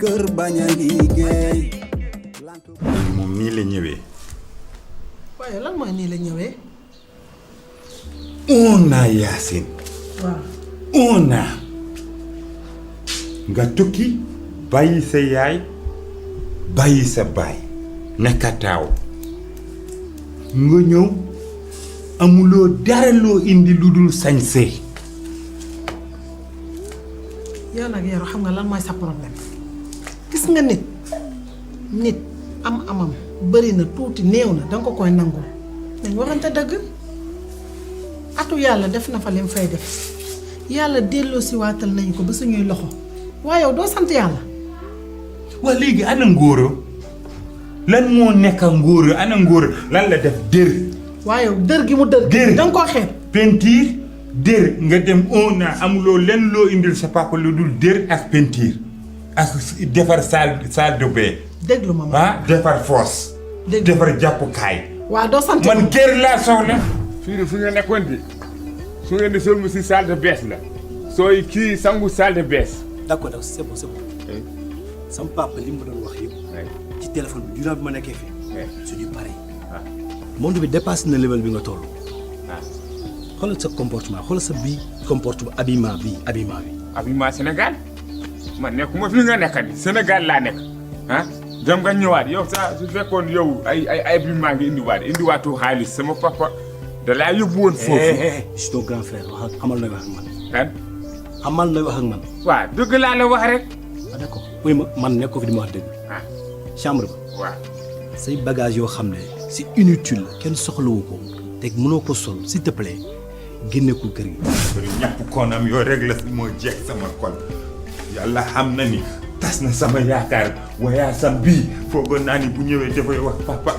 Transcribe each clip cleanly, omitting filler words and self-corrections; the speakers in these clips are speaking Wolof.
kër bañ a liggéey. moom nii la ñëwee. waaye lan mooy nii la ñëwee. on a Yacine. waaw. on a. nga tukki bàyyi sa yaay bàyyi sa baay nekka taaw nga ñëw amuloo dara loo indi lu dul sañse. yow nag yaru xam nga lan mooy sa problème gis nga nit amam bëri na tuuti néew na danga ko koy nangul dañ waxante dëgg atu yàlla def na fa lim fay def yàlla delloo si waatal nañ ko ba suñuy loxo waaye yow doo sant yàlla. waa léegi ana ngóoro lan moo nekk ngóoro ana ngóoro lan la def dër. waaye yow dër gi mu dër. danga koo xeeb. pentiir dër nga dem on a amuloo lenn loo indil sa papa lu dul dër ak pentiir ak defar salle de bain. déglu ma defar foos. defar jàppukaay. waaw doo sant man kër laa soxla. fii de fu nga nekkoon di su ngeen di sëlmu si salle de bees la sooy kii sangu salle de bees. d'accord c'est bon sama papa li mu doon wax yëpp. ci téléphone bi durant bi ma nekkee fii. c'est du pareil. monde bi dépassé na level bi nga toll. xoolal sa comportement xoolal sa bii comportement habillement bi. habillement Sénégal man nekkuma fi nga nekk ni Sénégal laa nekk dem nga ñëwaat yow sa su fekkoon yow ay habillement nga indiwaatu xaalis sama papa da laa yóbbu woon foofu. je suis ton grand frère wax ak xamal nooy wax ak man. kan xamal nooy wax ak man. waaw dëgg laa la wax rek. d'accord oui man nekkoo fi di ma wax dëgg. chambre ba. waaw. say bagage yoo xam ne c'est inutile kenn soxlawu ko te mënoo ko sol s'il te plaît génne ko kër gi. ñàpp koonam yoo rek la moo jeex sama xol yàlla xam na ni tas na sama yaakaar wayaasam bii foogoon naa ni bu ñëwee dafay wax papa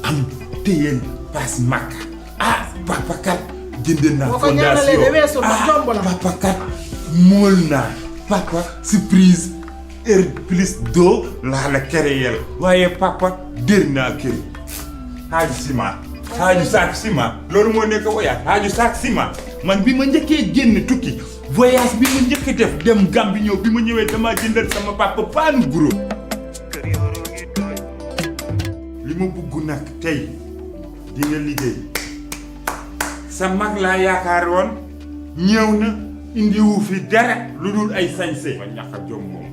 am téyeel paas màkk papa kat jënd naa fondation papa kat mool naa papa surprise heure plus d'eau laa la créer waaye papa dër naa kër xaaju ciment xaaju saak ciment loolu moo nekk voyage xaaju saak ciment man bi ma njëkkee génn tukki voyage bi ma njëkk def dem Gambie ñëw bi ma ñëwee dama jëndal sama papa paanu guro li ma bugg nag tey di nga liggéey sa mag laa yaakaar woon ñëw na indiwu fi dara lu dul ay sañse ba ñàkk a jom moom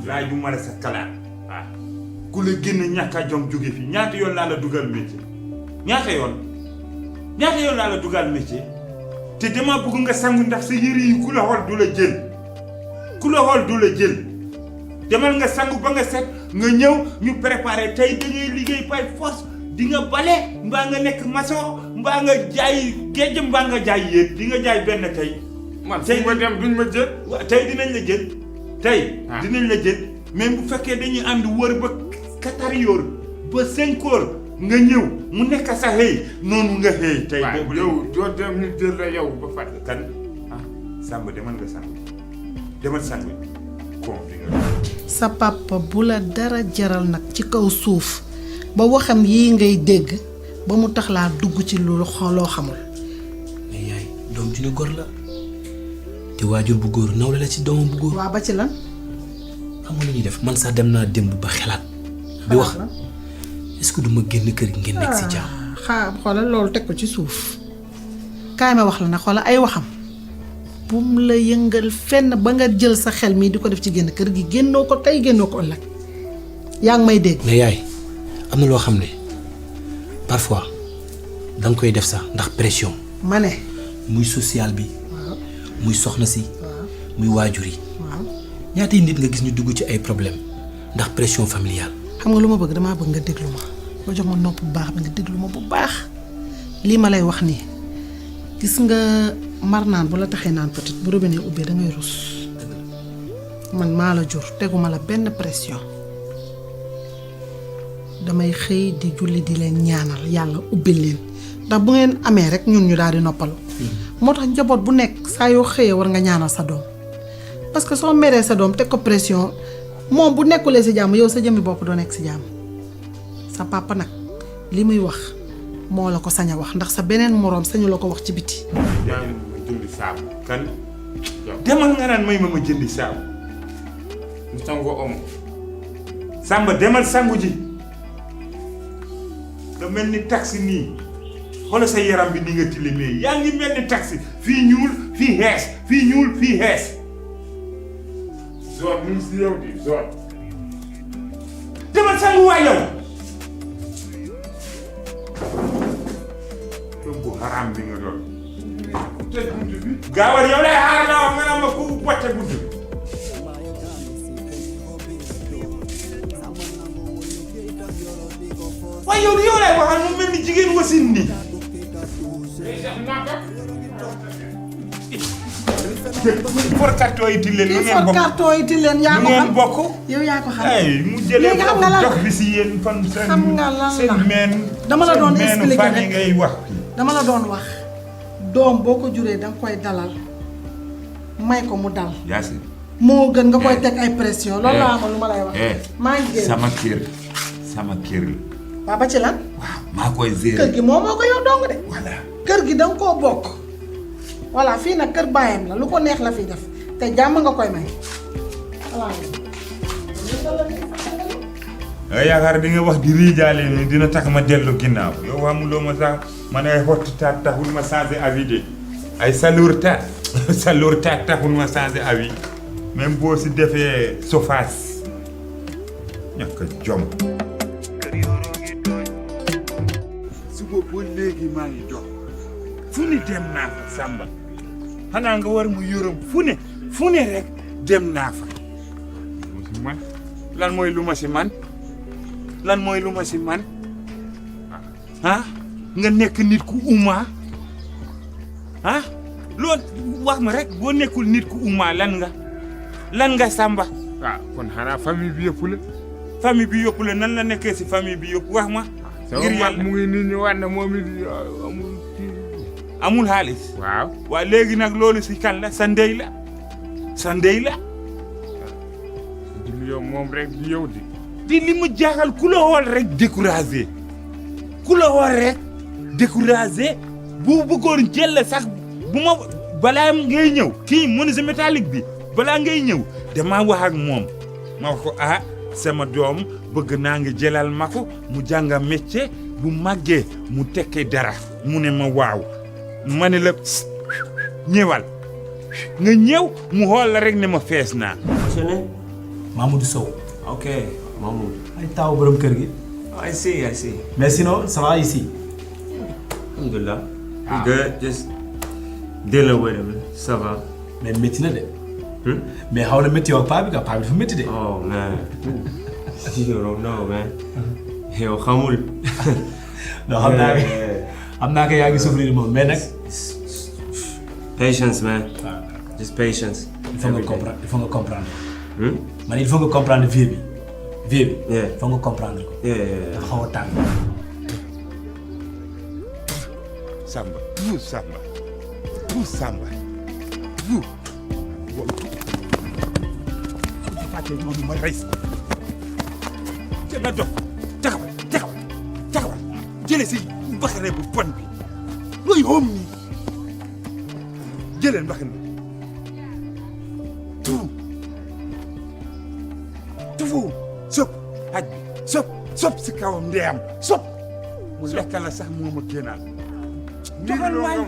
laaj bu ma la sa kalaat ku la génn ñàkk a jom jóge fi ñaata yoon laa la dugal métier ñaata yoon laa la dugal métier te dama bëgg nga sangu ndax sa yére yi ku la xool du la jël demal nga sangu ba nga set nga ñëw ñu préparé tey dañuy liggéey par force di nga bale mbaa nga nekk maçon mbaa nga jaay géej mbaa nga jaay yéeg di nga jaay benn tey man tey ma dem duñ ma jël tey dinañ la jël dinañ la jël même bu fekkee dañuy ànd wër ba 4 heures ba 5 heures nga ñëw mu nekk sa xëy noonu nga xëy tey boobu yow doo dem ñu jël la yow ba fàtte kan Samba demal nga sangu demal sangu kon fi nga sa papa bu la dara jaral nag ci kaw suuf ba waxam yii ngay dégg ba mu tax laa dugg ci lu loo xamul. mais yaay doom ci ne góor la te waajur bu góor nawle la ci doomam bu góor. waa ba ci lan. xam nga lu ñuy def man sax dem naa démb ba xalaat. di wax est-ce que du ma génn kër gi ngeen nekk si jàmm. xoolal loolu teg ko ci suuf kaay ma wax la nag xoolal ay waxam bu mu la yëngal fenn ba nga jël sa xel mii di ko def ci génn kër gi génnoo ko tey génnoo ko ëllëg yaa ngi may dégg. mais yaay am na loo xam ne parfois da nga koy def sax ndax pression. ma ne. muy social bi. muy soxna si. muy waajur yi. ñaata nit nga gis ñu dugg ci ay problème ndax pression familiale. xam nga lu ma bëgg damaa bëgg nga déglu ma ba jox ma nopp bu baax bi nga déglu ma bu baax lii ma lay wax nii gis nga mar naan bu la taxee naan peut-être bu robinet ubbee da ngay rus man maa la jur teguma la benn pression damay xëy di julli di leen ñaanal yàlla ubbil leen ndax bu ngeen amee rek ñun ñu daal di noppalu moo tax njaboot bu nekk saa yoo xëyee war nga ñaanal sa doom parce que soo meree sa doom teg ko pression moom bu nekkulee si jàmm yow sa jëmmi bopp doo nekk si jàmm sa papa nag li muy wax moo la ko sañ a wax ndax sa beneen moroom sañu la ko wax ci biti. yaa ngi ma jëndi saabu kan demal nga naan may ma jëndi saabu mu sangoo omo. Samba demal sangu ji nga mel ni taxi nii xoolal sa yaram bi ni nga tilimee yaa ngi mel ni taxi fii ñuul fii xees fii ñuul fii xees. zone mu ngi si yow di zone. demal sangu waay yow. doom bu xaraam bi nga doon. tëj buntu bi. gaawal yow lay xaar naa wax nga naan ma ku wàcce buntu bi. waaye yow yow lay waxal mu mel ni jigéen wasin nii. for carton yi tilleen lu ngeen bokk carton yi tilleen yaa ko xam bokk. yow yaa ko xam. ay mu jëlee léegi xam nga lan la jox bi si yéen fan seen xam nga lan la seen meen dama la doon seen meenu expliquer fan yi rek. ngay wax. dama la doon wax doom boo ko juree danga koy dalal may ko mu dal Yacine. moo gën nga koy teg ay pression loolu laa amoon lu ma lay wax. maa ngi génn sama kër la. waa ba ci lan. waaw maa koy gérer. kër gi moo ko yow dong de. voilà. kër gi danga koo bokk. voilà fii nag kër baayam la lu ko neex la fi def te jàmm nga koy may. voilà. nga yaakaar di nga wax di riijaale ni dina tax ma dellu ginnaaw yow xamuloo ma sax man ay xottu taat taxul ma changer avis de ay salour taat salour taat taxul ma changer avis même boo si defee sofaas ñàkk jom. suba ba léegi maa ngi jox fu ne dem naa fa Samba xanaa nga war mu yërëm fu ne rek dem naa fa. lan mooy lu ma si man. lan mooy lu ma si man ah nga nekk nit ku uma ah loolu wax ma rek boo nekkul nit ku uma lan nga Samba. kon xanaa famille bi yëpp la. famille bi yëpp la nan la nekkee si famille bi yëpp wax ma. ngir yàlla mu ngi nii ñu war na moom it amul xaalis. waaw. waa léegi nag loolu si kan la sa ndey la yow moom rek di yow di. di li mu jaaxal ku la xool rek découragé bu bëggoon jël sax bu ma balaa ngay ñëw kii menuisier métallique bi balaa ngay ñëw dama wax ak moom ma wax ko sama doom bëgg naa nga jëlal ma ko mu jànga métier bu màggee mu tekkee dara mu ne ma waaw ma ne la ñëwal nga ñëw mu xool la rek ne ma fees naa. Mamadou Sow. Okay, Mahmoud. ay taaw borom kër gi. I see. mais sinon ça va ici. Alhamdulillah. Good, just dealing with him. Ça va. mais métti na de. mais xaw na métti yow ak paa bi dafa métti de. Oh man. You don't know, man. Yow xamul. non xam naa ko yaa ngi souffrir moom mais nag. Patience, man. Just patience. il faut nga comprendre. man il faut nga comprendre vie bi. Yeah. il faut nga comprendre ko. Yeah. dafa xaw a tàng. Samba vous fàtte noonu ma rey te na dox taxawal jële si mbaxane bu bon bi looy xoom ni jëleen mbaxane bi tufu sop aj bi sop si kawam ndeyam sop mu lekka la sax moo ma génnaal. Jogal waay.